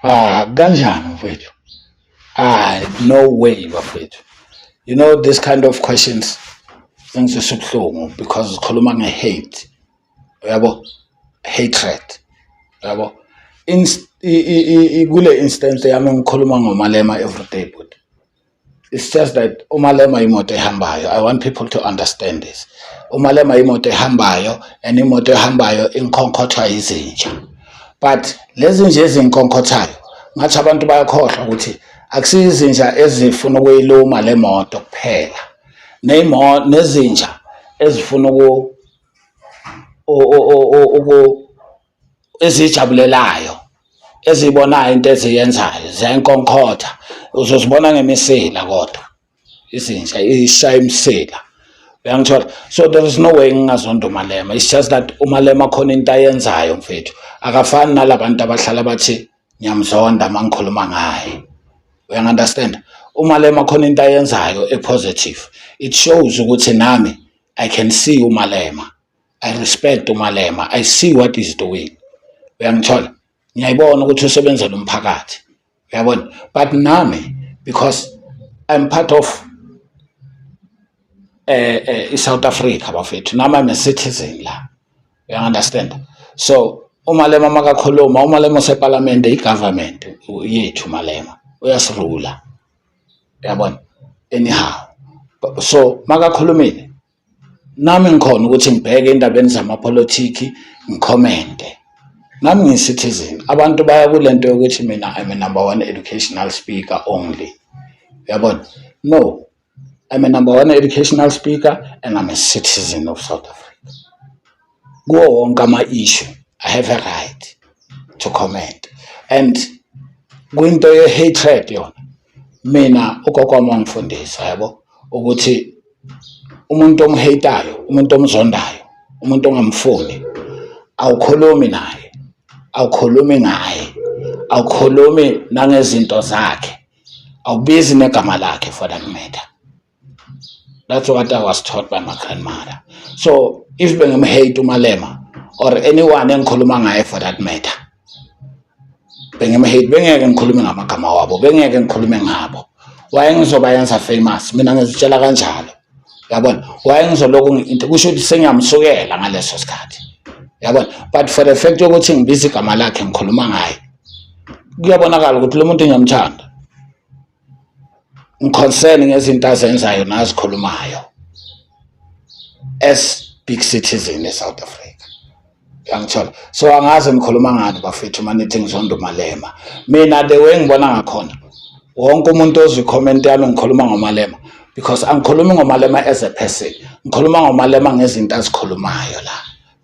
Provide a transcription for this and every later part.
Ah, kanjani mfethu? Ah, no way, bafethu. You know, this kind of questions zingizwisa ubuhlungu because zikhuluma nge-hate, uyabo, hatred, uyabo. Kule instance yami ngikhuluma ngoMalema every day, but it's just that uMalema imoto ehambayo. I want people to understand this. UMalema imoto ehambayo, and imoto ehambayo inkhonkothwa izinja, but lezi nje ezinkonkothayo, ngathi abantu bayakhohlwa ukuthi akusiyo izinja ezifuna ukuyiluma le moto kuphela, nezinja ezifuna uku uku ezijabulelayo, ezibonayo into eziyenzayo, ziyayinkonkotha. Uzozibona ngemisila, kodwa izinja ishaya imisila, uyangithola? So there is no way ngingazonda uMalema. It's just that uMalema khona into ayenzayo, mfethu, akafani nalabantu abahlala bathi ngiyamzonda uma ngikhuluma ngaye, uyangi-understand? UMalema khona into ayenzayo e-positive. It shows ukuthi nami I can see uMalema, I respect uMalema, I see what he's doing, uyangithola? Ngiyayibona ukuthi usebenzela umphakathi, uyabona? But nami, because I'm part of i-South Africa, bafethu, nami I'm a citizen la, you understand? So uMalema makakhuluma, uMalema useparlamente, i-government yethu, uMalema uyasirula, uyabona? Anyhow, so makakhulumile, nami ngikhona ukuthi ngibheke endabeni zamapolitiki, ngikhomente. Nami ngiyi-citizen. Abantu baya kule nto yokuthi mina I'm a number one educational speaker only, uyabona? No, I'm a number one educational speaker and I'm a citizen of South Africa. Kuwo wonke ama-issue I have a right to comment. And kwinto ye-hatred yona, mina ugogo wami wangifundisa, yabo, ukuthi umuntu omhate-ayo, umuntu omzondayo, umuntu ongamfuni, awukhulumi naye, awukhulumi ngaye, awukhulumi nangezinto zakhe, awubizi negama lakhe for that matter. That's what I was taught by my grandmother. So if bengimhate uMalema or anyone engikhuluma ngaye for that matter, bengimhate, bengeke ngikhulume ngamagama wabo, bengeke ngikhulume ngabo. Waye ngizobayenza famous mina? Ngizitshela kanjalo, yabona? Waye ngizolokhu into kusho ukuthi sengiyamsukela ngaleso sikhathi, yabona? But for the fact yokuthi ngibiza igama lakhe, ngikhuluma ngaye, kuyabonakala ukuthi lo muntu ngiyamthanda, ngiconcern ngezinto azenzayo nazikhulumayo as big citizen e-South Africa, uyangithola? So angaze ngikhuluma ngani, bafethu, uma nithi ngizonda uMalema. Mina, the way ngibona ngakhona, wonke umuntu ozwa i-comment yami ngikhuluma ngoMalema, because angikhulumi ngoMalema as a person, ngikhuluma ngoMalema ngezinto azikhulumayo la.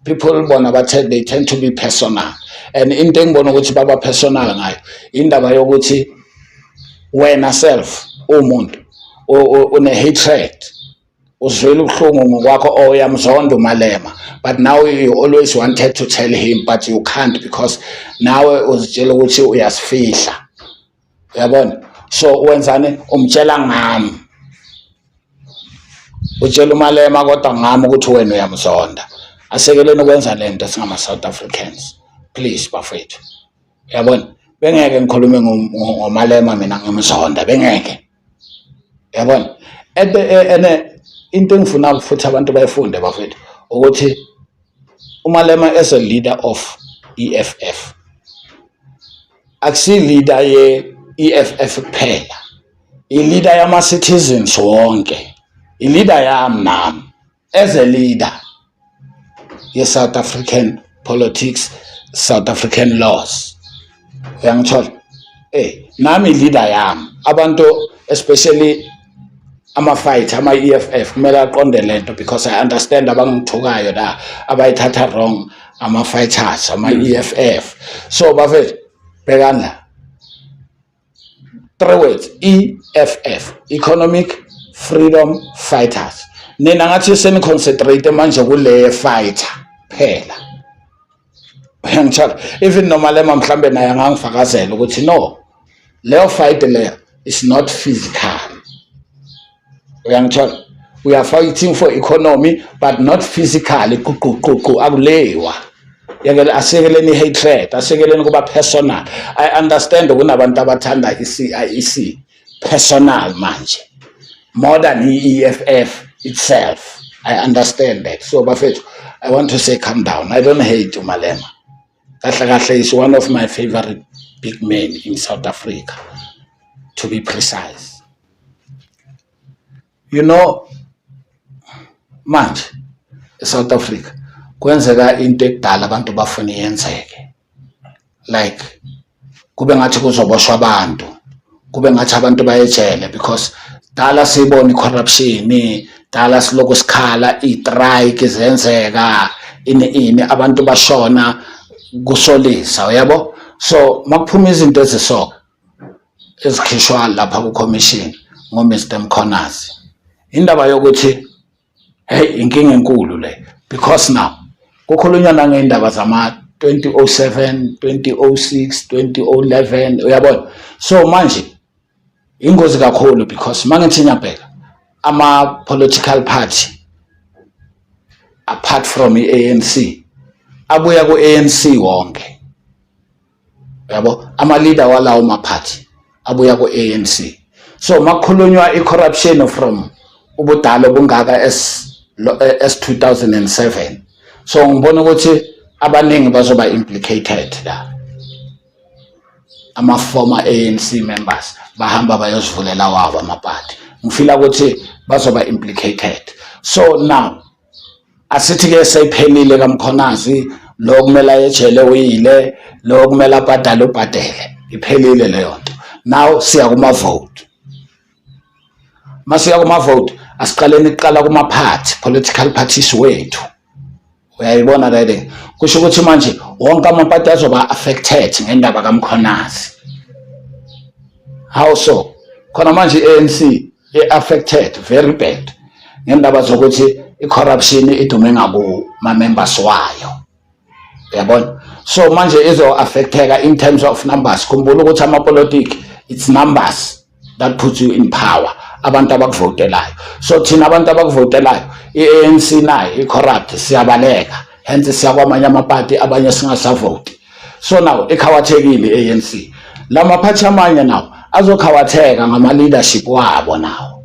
People bona bathe they tend to be personal, and into engibona ukuthi baba personal ngayo indaba yokuthi wena self umuntu une hatred, uzwela ubuhlungu ngokwakho or uyamzonda uMalema, but now you always wanted to tell him but you can't because nawe uzitshela ukuthi uyasifihla, uyabona? So wenzani? Umtshela ngami, utshela uMalema kodwa ngami ukuthi wena uyamzonda. Asekeleni ukwenza lento singama-South Africans, please, bafethu, uyabona? Bengeke ngikhulume ngoMalema mina ngimzonda, bengeke, uyabona? Ene into engifuna futhi abantu bayifunde, bafethu, ukuthi uMalema as a leader of EFF, akusi leader ye EFF kuphela, i-leader yama citizens wonke, i-leader yami nami as a leader ye South African politics, South African laws, uyangithola? Nami leader yami. Abantu, especially ama-fight ama-EFF, kumele aqonde lento because I understand abangithukayo la abayithatha wrong, ama-fighters ama-EFF. So bafethu, bhekani la, three words, EFF, Economic Freedom Fighters. Nina ngathi seni-concentrate manje kule fighter phela, uyangithola? Even noMalema mhlambe naye angangifakazela ukuthi no, leyo fight leyo is not physical, uyangithola? We are fighting for economy but not physically. Ququququ akulewa. Yekele, asiyekeleni i-hatred, asiyekeleni kuba personal. I understand kunabantu abathanda i-IEC personal manje more than i-EFF itself. I understand that. So bafethu, I want to say calm down. I don't hate uMalema. Kahle kahle is one of my favorite big men in South Africa, to be precise. Manje eSouth Africa kwenzeka into ekudala abantu bafuna iyenzeke, like kube ngathi kuzoboshwa abantu, kube ngathi abantu bayejele, because dala siyibona i-corruption, dala siloko sikhala, i-strike zenzeka, ini ini, abantu bashona kusolisa, uyabo. So makuphuma izinto eziso ezikhishwa lapha ku-commission ngo-Mr Mkhwanazi, indaba yokuthi hey, inkinga enkulu le, because now kukhulunywa nangeindaba zama 2007, 2006, 2011, uyabona. So manje ingozi kakhulu, because mangithi ngiyabheka ama political party apart from i-ANC abuya ku-ANC wonke, yabo, ama leader walawo ma-party abuya ku-ANC. So makukhulunywa i-corruption from ubudala obungaka as 2007, so ngibona ukuthi abaningi bazoba implicated la. Ama-former ANC members bahamba bayozivulela wabo amapati, ngifila ukuthi bazoba implicated. So now asithi ke seyiphelile kaMkhwanazi, lo kumele ayejele uyile, lo kumele abhadale ubhadele, iphelile leyo nto. Now siya kuma vote. Masiya kuma vote, asiqaleni kuqala kuma party, political parties wethu, uyayibona le. Kusho ukuthi manje wonke amapati azoba affected ngendaba kaMkhwanazi. How so? Khona manje i-ANC i-affected very bad ngendaba zokuthi i-corruption idume ngaku-ma-members wayo, uyabona. So manje izo-affecteka in terms of numbers. Khumbula ukuthi amapolitiki, it's numbers that puts you in power, abantu abakuvotelayo. So thina abantu abakuvotelayo, i-ANC nayo i-corrupt, siyabaleka, hence siya kwamanye amapati, abanye singasavoti. So now ikhawathekile i-ANC, la maphathi amanye nawo azokhawatheka ngama-leadership wabo nawo,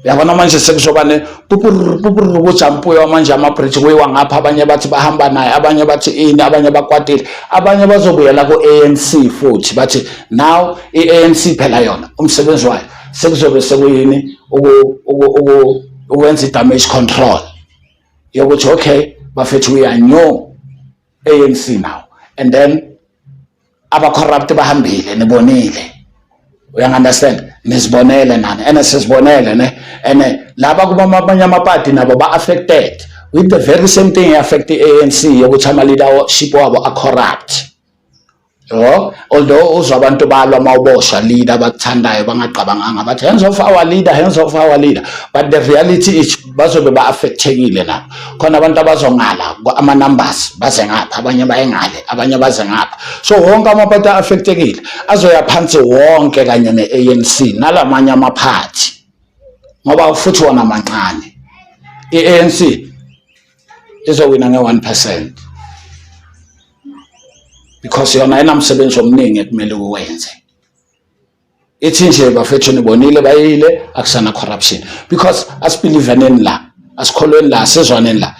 uyabona. Manje sekuzoba ne pupururu pupururu, kujampuwa manje ama-bridge, kuyiwa ngapha, abanye bathi bahamba naye, abanye bathi ini, abanye bakwatile, abanye bazobuyela ku-ANC futhi bathi now i-ANC phela yona umsebenzi wayo sekuzobe sekuyini? Ukwenza i-damage control yokuthi okay bafethu, we are new ANC now, and then aba-corrupt bahambile, nibonile, uyangi-understand, nizibonele nani and sizibonele ne. And laba kuba amanye amapati nabo ba-affected with the very same thing affect i-ANC yokuthi ama-leadership wabo a-corrupt. Yo, although uzwa abantu balwa mawuboshwa leader abakuthandayo, bangaqabanganga bathi hands off our leader, hands off our leader, but the reality is bazobe ba-affectekile nabo. Khona abantu abazongala ama-numbers baze ngapha, abanye baye ngale, abanye baze ngapha. So wonke amapati a-affectekile azoya phansi wonke kanye ne-ANC nalamanye amaphathi, ngoba futhi wona mancane. I-ANC izowina nge-1% because yona inamsebenzi omningi ekumele uwenze. Ithi nje bafethu, nibonile, bayile, akusana corruption, because asibelieveneni la, asikholweni la, asizwaneni la.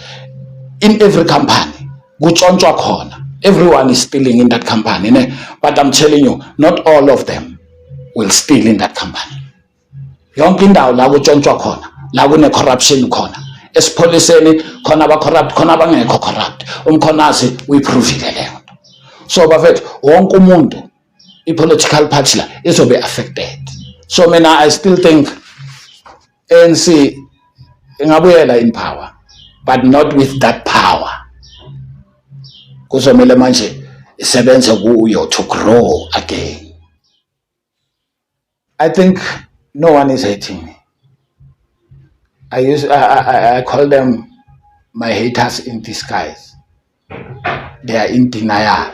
In every company kutshontshwa khona, everyone is stealing in that company ne, but I'm telling you, not all of them will steal in that company. Yonke indawo la kutshontshwa khona, la kune corruption khona, esipholiseni khona aba-corrupt, khona abangekho corrupt. UMkhwanazi uyiprovile leyo nto. So bafethu, wonke umuntu, i-political party la izobe affected. So mina I still think ANC ingabuyela in power, but not with that power. Kuzomele manje isebenze kuyo to grow again. I think no one is hating me. I call them my haters in disguise. They are in denial,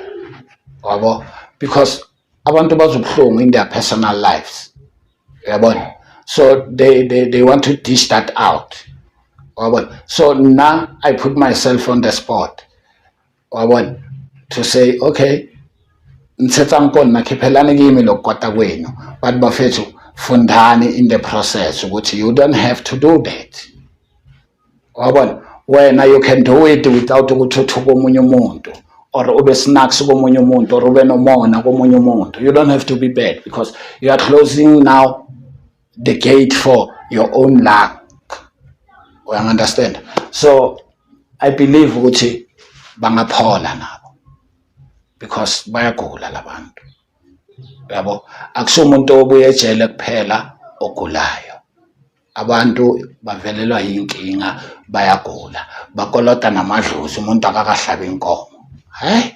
wabo, because abantu bazobuhlungu in their personal lives, uyabona. So they want to dish that out, wabona. So now I put myself on the spot. Wabona, to say, okay, nithetha ngikhona, nakhiphelani kimi lokukwata kwenu, but bafethu, fundani in the process ukuthi you don't have to do that. Wabona, wena you can do it without ukuthi uthuke omunye umuntu or ube snacks komunye umuntu or ube nomona komunye umuntu. You don't have to be bad because you are closing now the gate for your own luck. You understand? So I believe ukuthi bangaphola nabo because bayagula labantu, yabo. Akusiwo umuntu obuye ejele kuphela ogulayo. Abantu bavelelwa yinkinga, bayagula, bakolota namadlozi. Umuntu akakahlabi inkomo, hey.